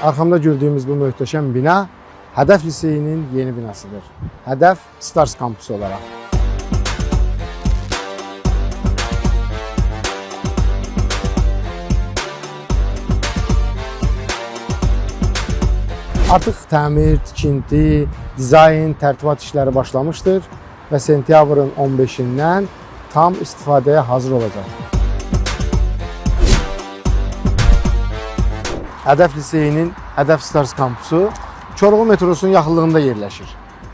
Arxamda gördüyümüz bu möhtəşəm bina Hədəf Liseyinin yeni binasıdır. Hədəf Stars kampusu olaraq. Artıq təmir, tikinti, dizayn, tərtibat işləri başlamışdır və sentyabrın 15-dən tam istifadəyə hazır olacaq. Hədəf Liseyinin Hədəf Stars kampusu Koroğlu metrosunun yaxınlığında yerləşir.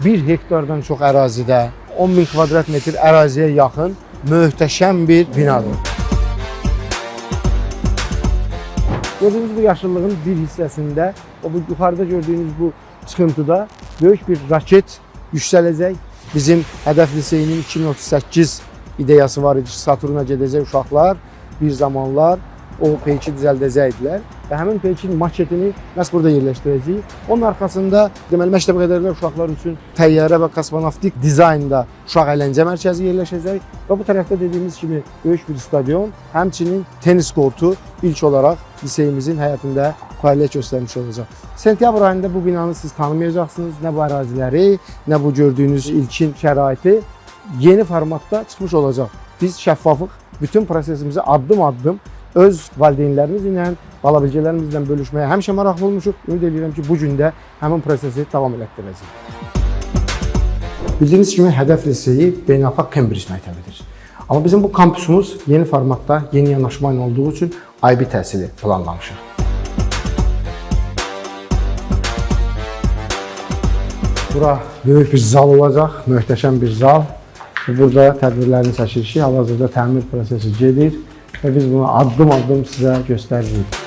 1 hektardan çox ərazidə, 10 min kvadrat metr əraziyə yaxın möhtəşəm bir binadır. Gördüyünüz bu yaşıllığın bir hissəsində, o bu yuxarıda gördüyünüz bu çıxıntıda böyük bir raket yüksələcək. Bizim Hədəf Liseyinin 2038 ideyası var idi ki, Saturna gedəcək uşaqlar bir zamanlar o peyki düzəldəcəkdilər və həmin peykin maketini məhz burada yerləşdirəcəyik. Onun arxasında deməli məktəbə qədərlər uşaqlar üçün təyyarə və kosmonavtik dizaynda uşaq əyləncə mərkəzi yerləşəcək və bu tərəfdə dediyimiz kimi böyük bir stadion, həmçinin tenis kortu ilk olaraq liseyimizin həyətində fəaliyyət göstərmiş olacaq. Sentyabr ayında bu binanı siz tanımayacaqsınız, nə bu əraziləri, nə bu gördüyünüz ilkin şəraiti yeni formatda çıxmış olacaq. Biz şəffafıq, bütün prosesimizi addım-addım öz valideynlərimiz ilə, bala bilgələrimizlə bölüşməyə həmişə maraqlı olmuşuq. Ümid edirəm ki, bu gün də həmin prosesi davam elətdirəcəyik. Bildiyiniz kimi Hədəf Liseyi beynəlxalq Cambridge məktəbidir. Amma bizim bu kampusumuz yeni formatda, yeni yanaşma ilə olduğu üçün IB təhsili planlamışıq. Bura böyük bir zal olacaq, möhtəşəm bir zal. Burada tədbirlərin çəkilişi, hal-hazırda təmir prosesi gedir və biz bunu addım-addım sizə göstəririk.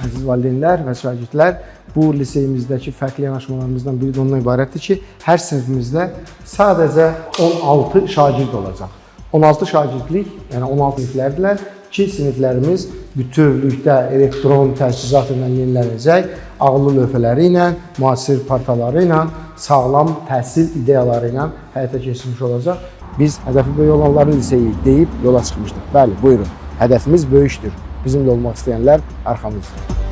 Əziz valideynlər və şagirdlər, bu liseyimizdəki fərqli yanaşmalarımızdan biri də ondan ibarətdir ki, hər sinifimizdə sadəcə 16 şagird olacaq. 16 şagirdlik, yəni 16 siniflərdirlər ki, siniflərimiz bütövlükdə elektron təchizat ilə yenilənəcək, ağıllı lövhələri ilə, müasir partaları ilə, sağlam təhsil ideyaları ilə həyata keçirilmiş olacaq. Biz hədəfi böyük olanların liseyi deyib yola çıxmışdıq. Bəli, buyurun. Hədəfimiz böyükdür. Bizimlə olmaq istəyənlər arxamızdadır.